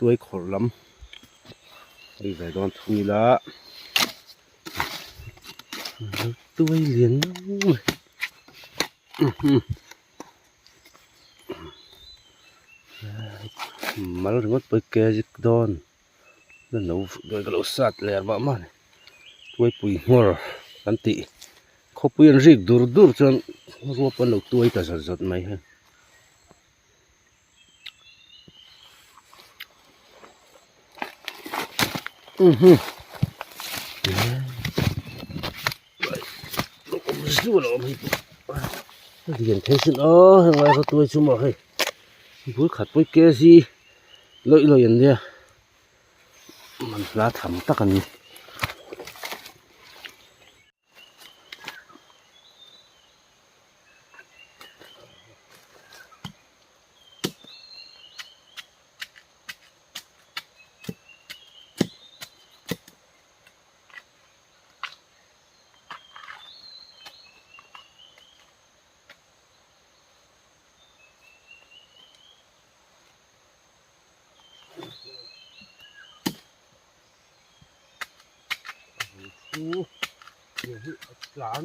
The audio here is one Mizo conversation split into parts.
tuai khawrh lam hei ve dawn thung ila tuai lian mai mal ringawt pawh hi kg dawn no ka lo sat ler mah mah a ni tuaipui nghawr kan tih khawpui an rik dur dur chuan ruap an lo tuai ta zawt zawt mai hei. Lian thei sin aw heng lai kha tuai chu maw hei bul khat pawh kg lawih lawih an nia man hla tham tak a ni. Chu hei hi a tlan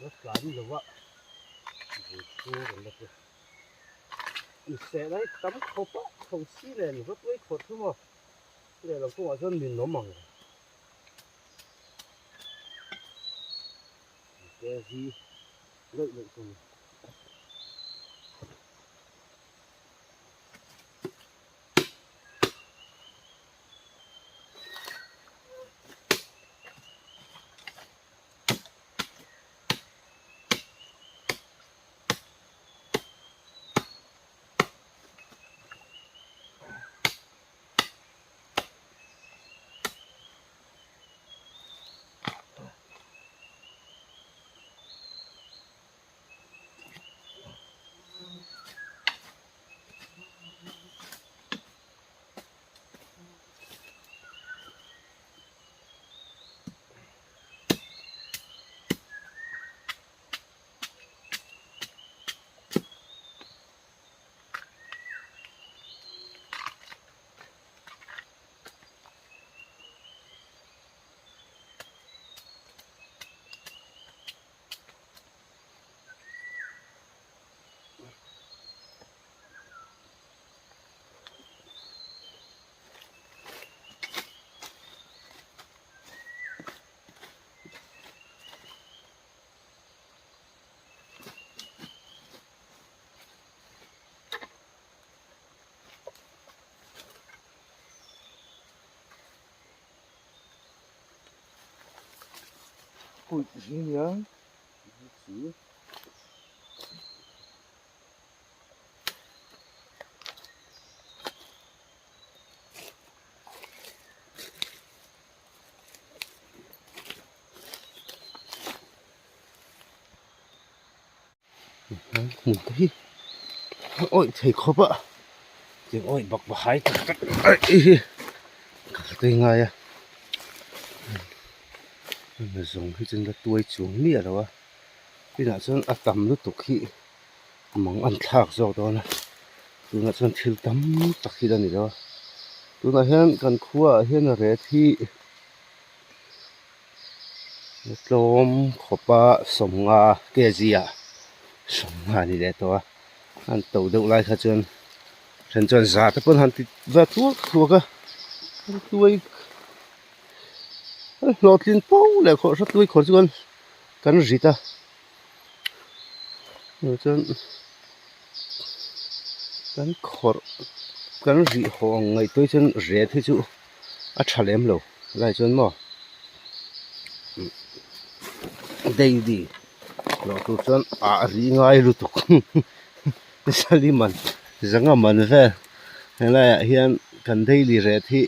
a tlan lo a bul chu kan la hria inseh lai tam khawp a tho si nen rawt mai khawrh chu maw lehlam kawngah chuan min awm ang te hi lawih lawih chu a ni. Pui hi nia chu. Hmun te hi a awih thei khawp a tiang awih bak bahai tak tak a hi ka tui ngai a zawng hi chuan ka tuai chuang miah lo a tunah chuan a tam lutuk hi mang an thlak zawk dawn a tunah chuan thil tam tak hi la ni lo a tunah hian kan khua ah hian ret hi tlawm khawpa sawmnga kg ah sawmnga a ni leh tawh a an to deuh lai kha chuan then chuan za te pawn han ti va thuak thuak a tuai hlawhtlin fo leh khawh hrat lui khawr chuan kan rit a. Chuan kan khawrh kan rih haw ang ngaihtuah hi chuan ret hi chu a tha lem lo lai chuan maw daily hlawh tur chuan ah rih ngai lutuk zali man zanga man vel helaiah hian kan daily ret hi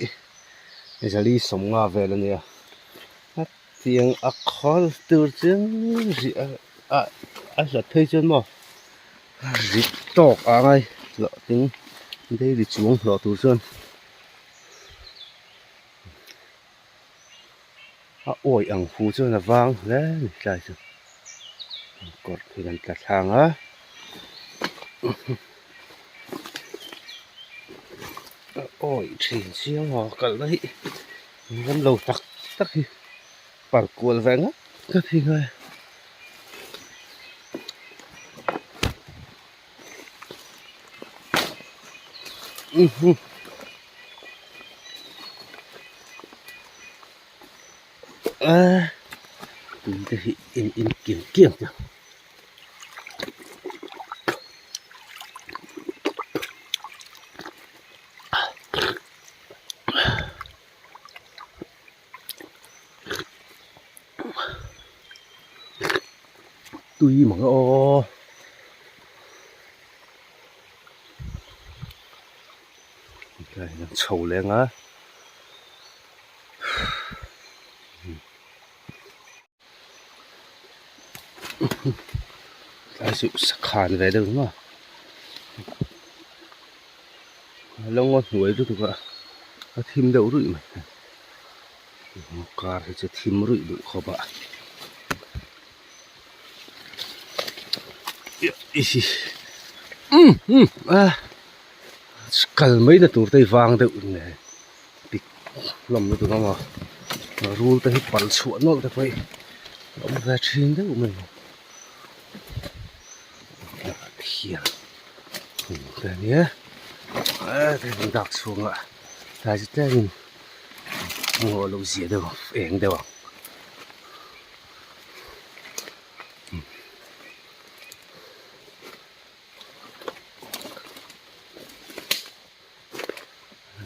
zali sawmnga vel a nia. Tiang a khawl tur chu rih a a hlat phei chuan maw rit tawk a ngai hlawh ting daily chuang hlawh tur chuan a awih ang hu chuan a vang hle a ni tlai chu kawr thil an tla thlang a. Awi thin chiang maw kalna hi ram lo tak tak hi par kual ve ngawt ngawt hi ngai a. Tui te hi in in kim kiang te. Tui mang aw. Tlai hian chho leng a. Tlai chu sakhan ve deuh maw lo ngaw hnuai lutuk a a thim deuh ruih mai kar hi chu thim ruih duh khawp a kal mai na tur te hi vang deuh nge. Pik hlawm lutuk ang a rul te hi pal chhuah nawlh te pawh hi a awm ve thin deuh mai hian te a nia a dak chhungah tlai chu tlemin ngaw lo zia deuh ang eng deuh ang.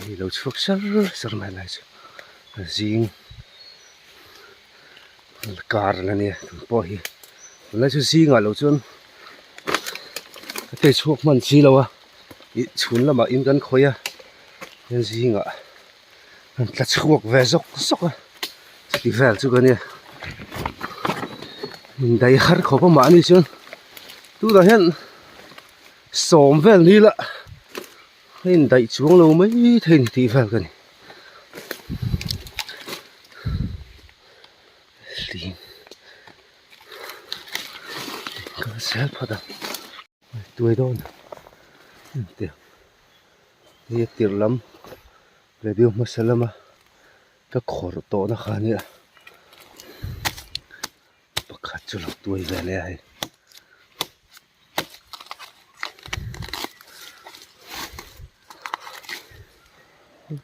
Ni lo chhuak sar sar mai lai chu zing kar a nia tun pawh hi tunlai chu zingah lo chuan ka tei chhuak hman si lo a ih chhun lamah in kan khawih a chuan zingah an tla chhuak ve zawk zawk a chuti vel chu ka nia in daih har khawp a mahni chuan tunah hian sawm vel ni la. A indaih chuang lo mai thei ni tih vel ka ni. Hlim kal zel phawt ang. Tuai dawn te hei a tirh lam radio hmasa lama ka khawrh tawhna kha ania pakhat chu lo tuai ve leh a hei.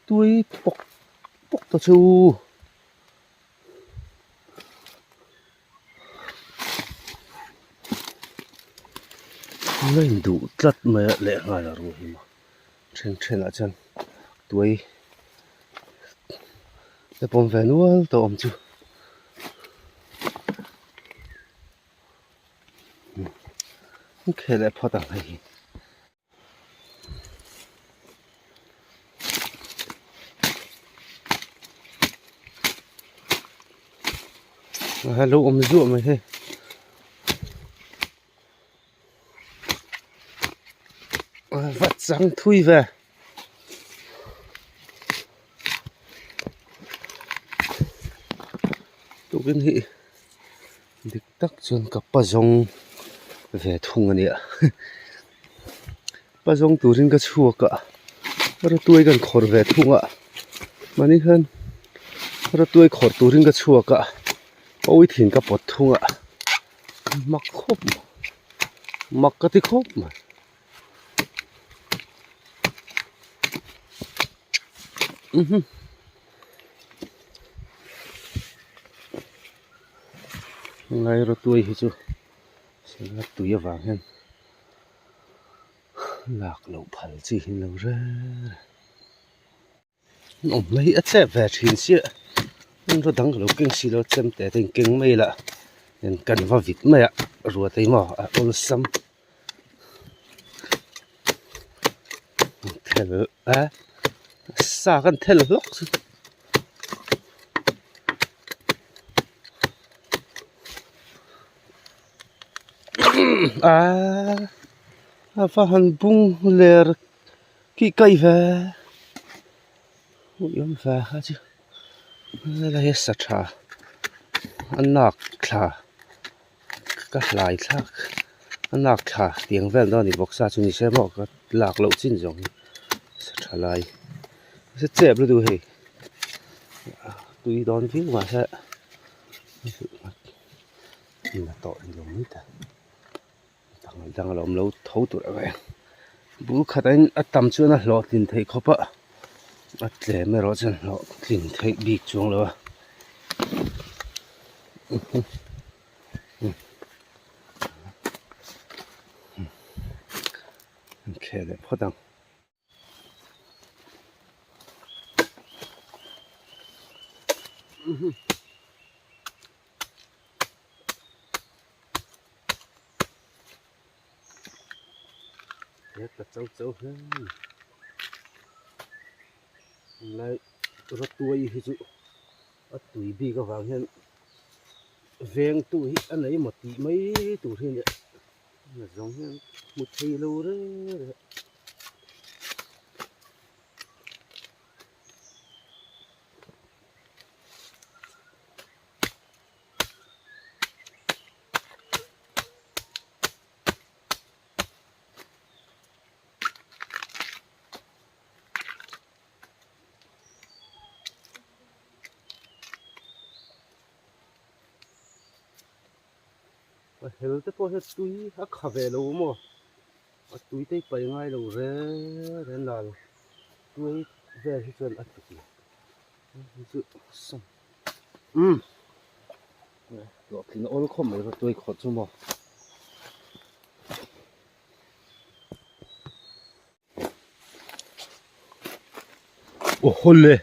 Tui pawk pawk ta chu la induh tlat mai a lehnghal a ruh hi maw then then ah chuan tuai te pawm ve nual tawh awm chu. Khel leh phawt ang hei hi. Lo awm zuah mai hei. Va chang thui ve. Tukin hi dik tak chuan ka pa zawng ve thung a nia pa zawng turin ka chhuak a rawtuai kan khawrh ve thung a mahni khan rawtuai khawrh turin ka chhuak a pawithin ka pawt thung a mak khawp mai mak ka ti khawp mai. Ngai rawtuai hi chu sangha tui avang hian lak loh phal chi hi an lo reng a an awmna hi a chep ve thin chiah hmanraw dang ka lo keng si lo a chem te te in keng mai ila kan va vit mai a ruat hi maw a awlsam. Thel a sa kan thel hlawk chu aaa a va han bung ler kih kaih ve hmuh awm ve kha chu helai hi sa tha a nak thla. Ka hlai thlak a nak thla tiang vel dawn a ni bawk sa chu ni se maw ka lak loh chin zawng hi sa tha lai. Se chep lutuk hei tui dawn viau mahse na tawh ni lo mai ta dang dang a lo awm lo tho tur ang e bul khat a in a tam chuan a hlawhtlin theih khawp a a tlem erawh chuan hlawhtlin theih bik chuang lo a. An thleh leh phawt ang. He tla chau chau hle a ni. Tunlai rawtuai hi chu a tui bik avang hian vengtu hi a nei maw tih mai tur hi a nia. Na zawng hian hmu thei lo reng reng. A hel te pawh hian tui a kha ve lo maw a tui te hi pai ngai lo reng reng nal tui vel hi chuan a tluk lo hei chu sawm umm hlawhtling awl khawp mai tuai khawh chu maw. Aw hawle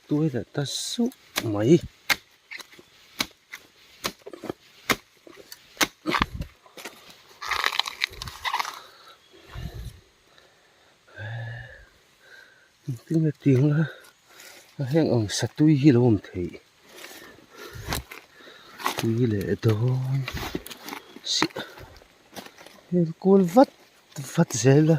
tuai leh ta suh mai. Engtin nge tih ang a heng ang satui hi lo awm theih tui leh dawn chiah hel kual vat vat zel a.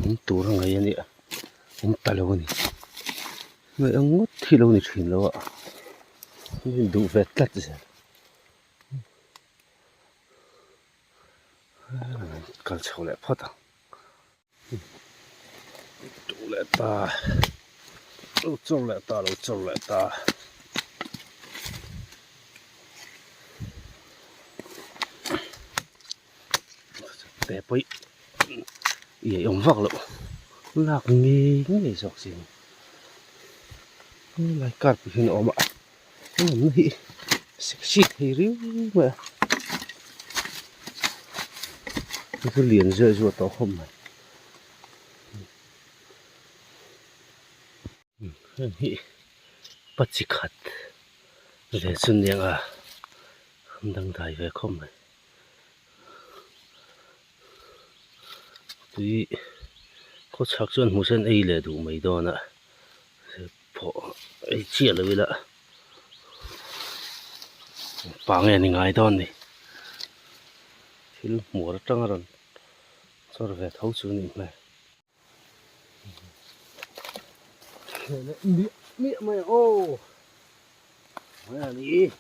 Awm tur a ngaih a nia awm ta lo a ni ngaih ang ngawt hi lo ni thin lo a min duh ve tlat zel kal chho leh phawt ang. Tuh leh ta lo chawr leh ta lo chawr leh ta. Te pawh i awm vak loh lak ngei ngei zawk chi a ni helai car pawh hian a awm a a awmna hi sexy thei riau mai a hei chu lian zeh zuah tawh khawp mai heng hi pa chi khat ve chu nia a an dangdai ve khawp mai. Tui khawchhak chuan hmuh sen ei leh duh mai dawn a phawh ei chiah lo ila pa nge ni ngai dawn ni thil hmuar atanga rawn chawr ve tho chu a nih hmel. Miah miah mai ang aw mai a ni.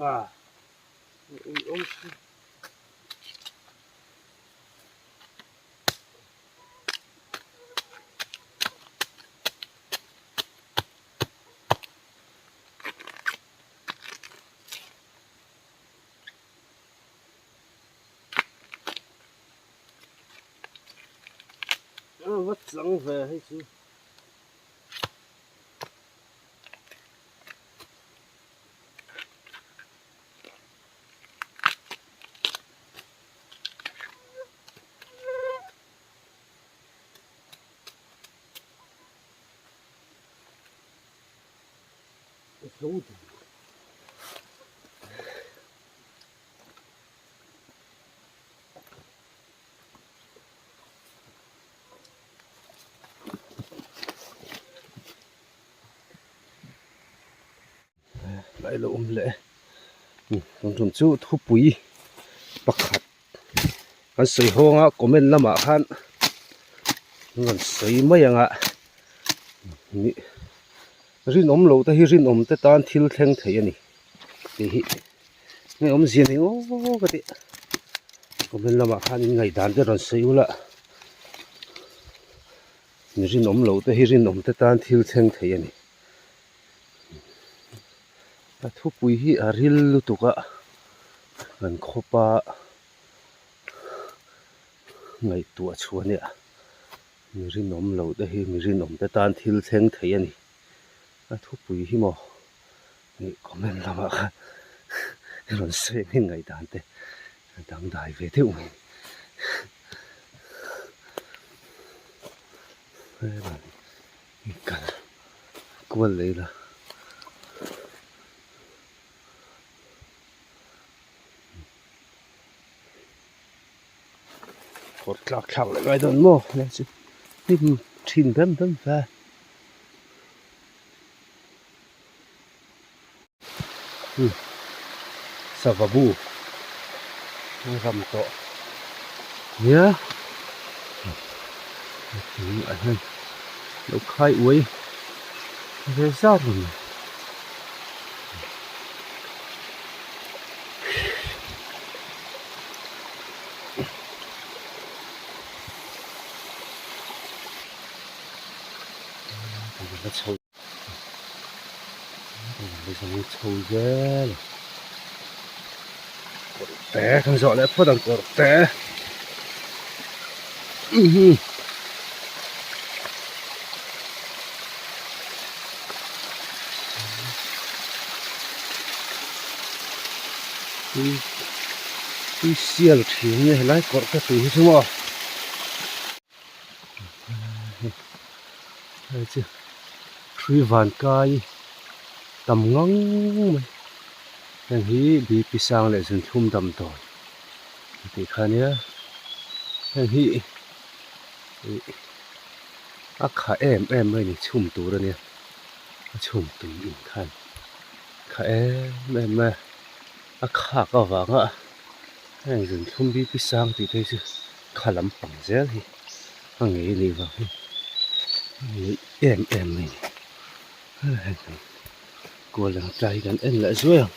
Ah, ui ui. Va tlang ve hei chu. Tlai lo awm leh e. Tun tum chu thupui pakhat kan sawi hawng a comment lamah khan an rawn sawi mai ang a rinawm loh te hi rinawm te tan thil thleng thei a ni tih hi nge awmzia nei aw ka tih comment lamah khan in ngaihdan te rawn sawi ula mi rinawm loh te hi rinawm te tan thil thleng thei a ni. A thupui hi a ril lutuk a kan khawpa ngaihtuah chhuah nia mi rinawm lo te hi mi rinawm te tan thil thleng thei a ni a thupui hi maw ih comment lamah khan rawn sawi ang hi ngaihdan te a dangdai ve deuh mai a ni. Kal kual leh ila kawr tlak thlak leh ngai dawn maw helai chu hnim thin bem bem ve umm sava bu a ram tawh nia ah hian lo khai uai ve zar a ni. Chho zel kawr te kan zawh leh phawt ang kawr te tui tui sial thin nge helai kawr te tui hi chu maw. Hei chu hrui van kai tam ngang mai heng hi bp sang leh zunthum damdawi a tih kha ania heng hi ih a kha em em mai a ni chhum tur ania a chhum tui in khan kha em em mai a a khak avanga heng zunthum bp sang tih te hi chu. Kha lampang zel hi a ngei anih vang hi a ngei em em mai ni. Hei kan kual ang tlai hi kan en leh zuai ang.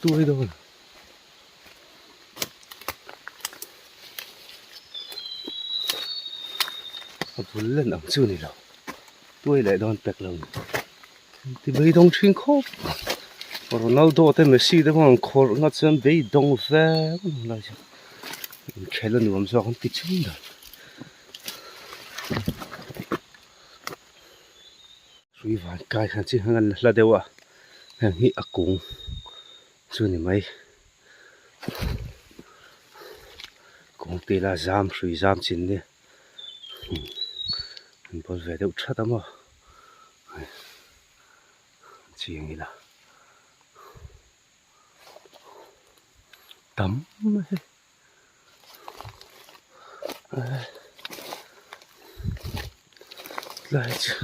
Tuai dawn. A bul len ang chu ni lo tuai leh dawn pek lo ti beidawng thin khawp Ronaldo te Messi te pawh an khawrh nghat chuan beidawng vek an awm lai chu inkhel a nuam zawk an ti chung dan hrui van kai khan chi hang an la hla deuh a heng hi a kung. Chu ni mai kawng tila zam hrui zam chin nia an bawl ve deuh that a maw chiang ila tam mai hei tlai chu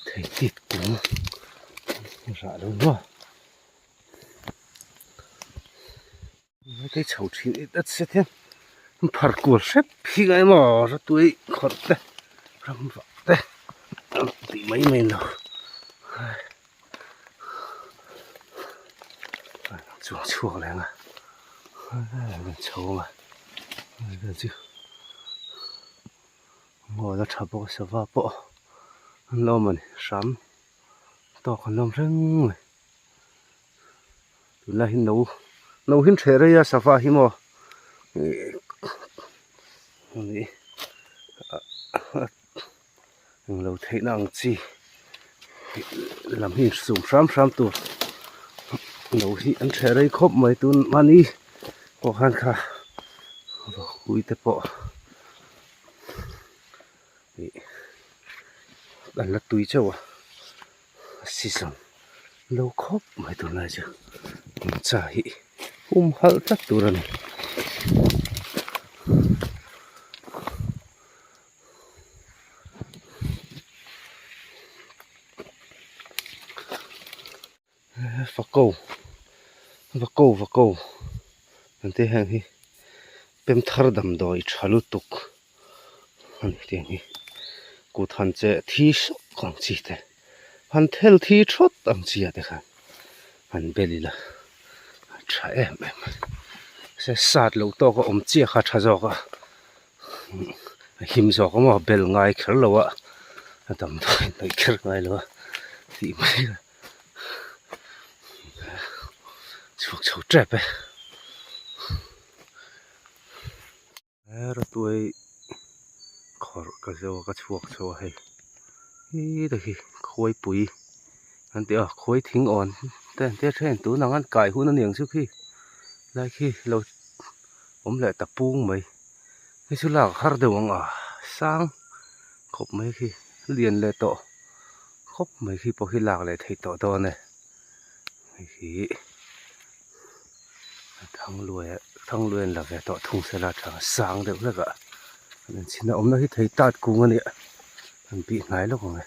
thei tit kung rah lo maw hei chho thin it at set hian an phar kual hrep hi ngai maw ratui khawrh te ramvah te tih mai mai lo. Chuang chhuak leh ang a an chho ang a hei vel chu ngawl a tha bawk a sava pawh an la awm a ni hram tawk an la awm reng mai tunlai hi no no hi an hreh rei a sava hi maw ih Englo theihna ang chi lam hi sum hram hram tur lo hi an ṭheh rei khawp mai tun mahni pawh khan kha ui te pawh ih an la tui chauh a season lo khawp mai tunlai chu nungcha hi. Humhalh tlat tur a ni. Vako vako vako an tih heng hi pemthar damdawi tha lutuk a ni tiang hi kut han cheh thi sawk ang chi te han thel thi thawt ang chi ah te khan han bel ila a tha em em a se sat loh tawk a awm chiah kha a tha zawk a a him zawk a maw bel ngai kher lo a a damdawi hnawih kher ngai lo a tih mai a chhuak chho tep e. He rawtuai khawrh ka zo a ka chhuak chho a hei hi te khi khuaipui an tih a khuai thing awn te an tia then tun ang an kai hun a niang chu khi lai khi lo awm leh ta pung mai hei chu lak har deuh ang a sang khawp mai khi lian leh tawh khawp mai khi pawh khi lak leh theih tawh dawn e hei hi. Thangluaia Thangluai an la ve tawh thung sela tha sang deuh hlek a an inchhin a awmna hi thei tat kung a nia an bih hnai lawk ang e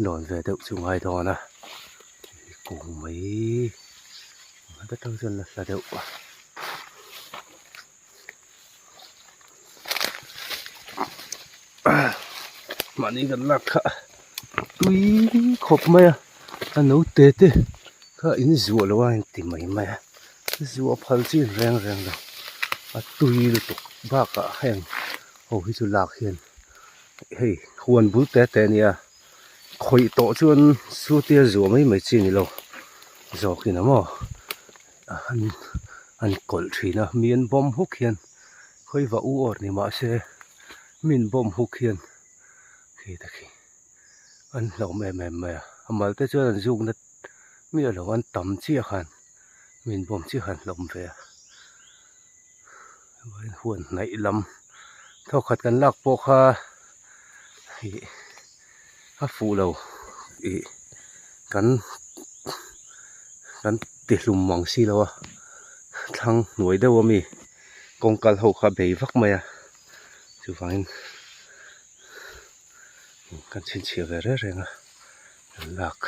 lawn ve deuh chu ngai dawn a kung mai heta tang chuan la hla deuh a. Mahni kan lak kha tui khawp mai a a naute te kha in zuah lo a in ti mai mai a zuah phal chi reng reng lo a tui lutuk bakah heng ho hi chu lak hian hei huan bul te te a nia khawih tawh chuan chutia zuah mai mai chi a ni lo zawkin a maw. An kawlh thin a mi an bawm huk hian khawi va u awr ni mah se mi an bawm huk hian khi te khi an hlauhawm em em mai a a mal te chuan an zuk na miah lo an tam chiah khan mi an bawm chiah khan an hlauhawm ve a huan hnaih lam thawkhat kan lak pawh kha ih a fuh lo ih kan. Kan ti hlum mang si lo a thlang hnuai deuh ami kawng kal ho kha bei vak mai a chuvangin kan chhinchhiah ve reng reng a kan lak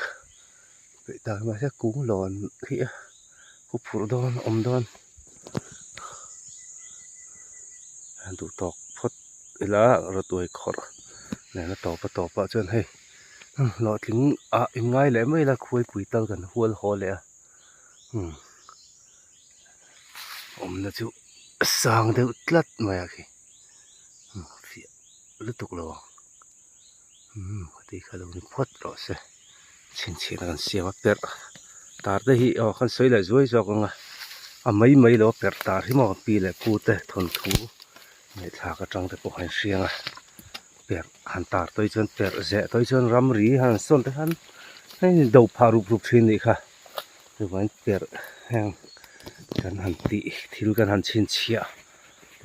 peih tak mahse kung lawn hi a huphurh dawn awm dawn a duh tawk phawt ila rawtuai khawrh nen a tawp a tawp ah chuan hei. Hlawhtling ah in ngai leh mai la khuaipui tal kan hual haw leh a umm awmna chu a sang deuh tlat mai a khi umm fiah lutuk lo ang umm heti kha lo ni phawt rawh se chhinchhiahna kan siam a perh tar te hi aw kan sawi leh zuai zawk ang a a mai mai lo a perh tar hi maw pi leh pu te thawnthu ngaihthlak atang te pawh a inhriang a. Perh han tar tawih chuan perh zeh tawih chuan ramri han sawn te khan hei do phah rup rup thin nih kha chuvangin perh heng kan han tih thil kan han chhinchhiah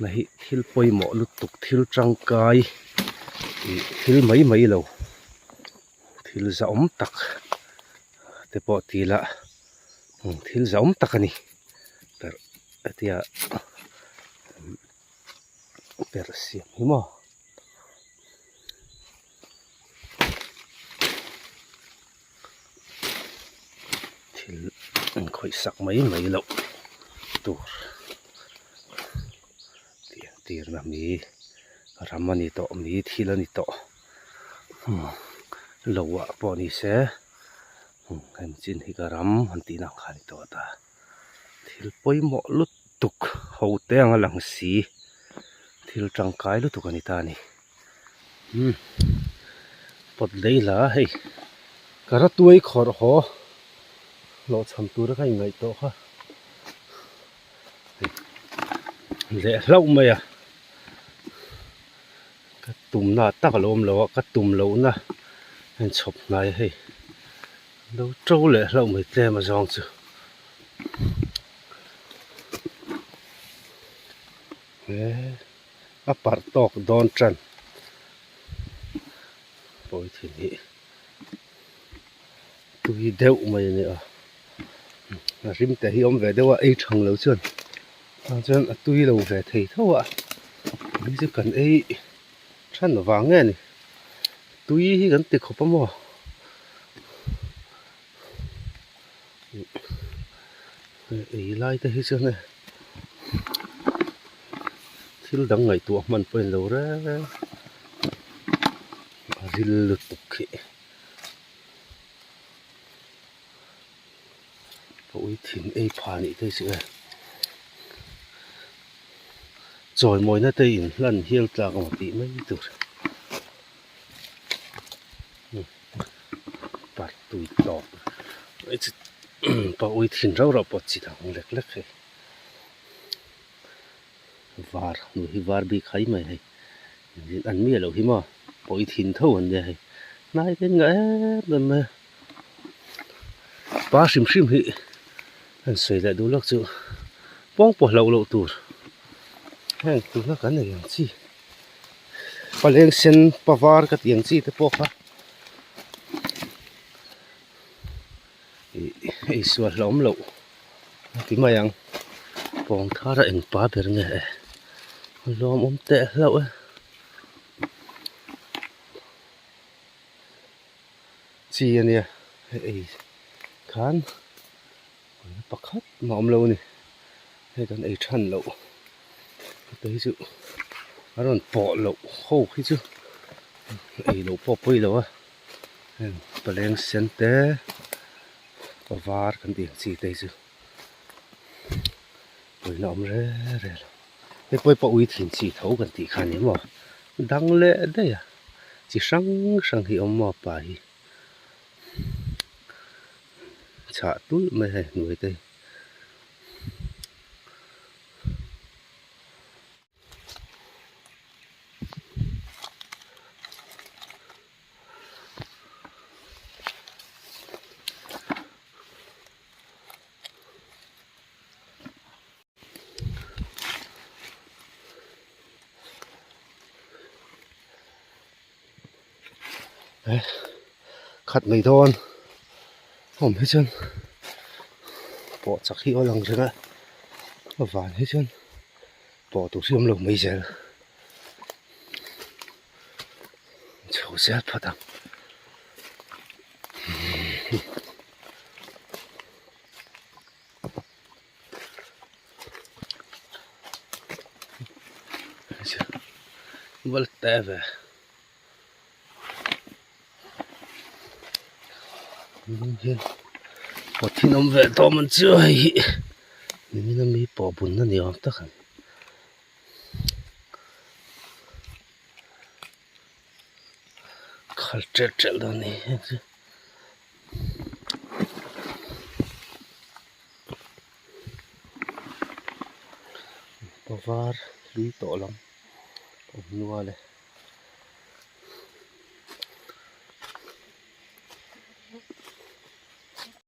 na hi thil pawimawh lutuk thil tangkai ih thil mai mai lo thil zahawm tak te pawh ti ila thil zahawm tak a ni perh hetia. Perh siam hi maw thil an khawih sak mai mai loh tur tih an tirna mi ram a ni tawh mi thil a ni tawh lo ah pawh ni se heng chin hi ka ram an tihna ang kha a ni tawh ta. Thil pawimawh lutuk ho te anga lang si thil tangkai lutuk a ni ta a ni umm pawt lei la hei ka ratuai khawrh haw hlawhchham tura ka inngaih tawh kha leh hlauh mai a ka tumna tak a lo awm lo a ka tum lohna a inchhawp hnai a hei. Lo to leh hlauh mai tlem a zawng chu he a parh tawk dawn tan pawithin hi tui deuh mai a ni a. A rim te hi awm ve deuh a ei thang lo chuan tah chuan a tui lo ve thei tho a hei chu kan ei than vang nge ni tui hi kan ti khawp a maw ei lai te hi chuan e thil dang ngaihtuah hman pawh a inlo reng a ril lutuk hi. Ka ui thin ei pha nih te chu e chawimawina te in hlan hial tlak ang tih mai tur par tui tawp pa ui thin rauh rauh pawh chi dang lek lek hei var hnu hi var bik hai mai hei an miah loh hi maw pawi thin tho an nia hei hnai te an ngah em em mai a. Pa hrim hrim hi an sawi leh duh lawk chu pawng pawh hlauh loh tur heng tuna kan nei ang chi paleng sen pa var ka tih ang chi te pawh kha ih ei sual hlauhawm loh a ti mai ang pawng thar a eng pa ber nge lawmawm teh hlauh e. Chi a nia hei ei khan pakhat mah a awm lo a ni hei kan ei than loh heta hi chu a rawn pawh loh ho hi chu ei loh pawh a pawi lo a heng paleng sen te a var kan tih ang chi te hi chu pawina awm reng reng lo hei pawh hi pawh ui thin chi tho kan tih kha a ni maw dang leh daih a. Chi hrang hrang hi awm maw pa hi chhah tulh mai hei hnuai te hi. Khat mai dawn awm hi chuan pawh chak hi aw lang reng a a van hi chuan pawh tur hi awm lo mai zel chho zel phawt ang. Val te ve hian pawh awm ve tawh man chu hei hi nimin ami pawh bunna ni awm tak a ni. Khal ṭelh ṭelh dawn a ni heng chu. Pavar hlui tawh lam awm nual e.